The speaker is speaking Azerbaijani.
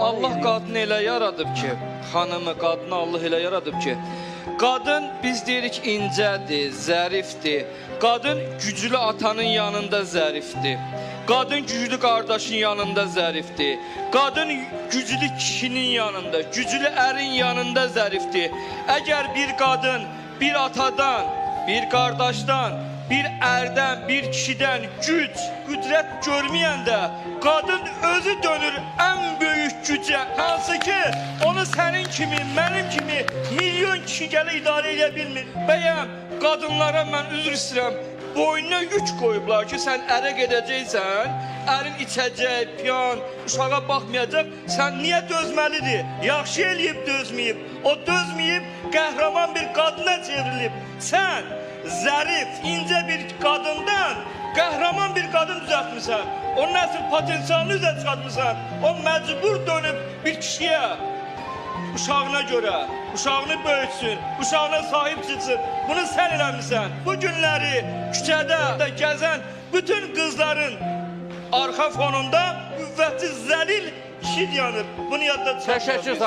Allah qadını elə yaradıb ki, xanımı, qadını Allah elə yaradıb ki, qadın biz deyirik incədir, zərifdir. Qadın güclü atanın yanında zərifdir. Qadın güclü qardaşın yanında zərifdir. Qadın güclü kişinin yanında, güclü ərin yanında zərifdir. Əgər bir qadın bir atadan, bir qardaşdan, bir ərdən, bir kişidən güc, qüdrət görməyəndə qadın özü dönür ən böyük gücə. Hansı ki, onu sənin kimi, mənim kimi milyon kişi gələ idarə edə bilmir. Bəyəm, qadınlara mən üzr istəyirəm, boynuna yük qoyublar ki, sən ərə gedəcəksən, ərin içəcək, piyan, uşağa baxmayacaq, sən niyə dözməlidir? Yaxşı eləyib dözməyib, o dözməyib, qəhrəman bir qadına çevrilib. Sən zərif, incə bir qadından qəhrəman bir qadın düzəltmisən. Onun əsl potensialını üzə çıxartmısan. O məcbur dönüb bir kişiyə, uşağına görə, uşağını böyütsün, uşağına sahib çıxsın. Bunu sən eləmisən. Bu günləri küçədə də gəzən bütün qızların arxa fonunda qüvvətli, zəlil kişi dayanır. Bunu yadda çıxartmalıyız. Təşəkkür Sadiq.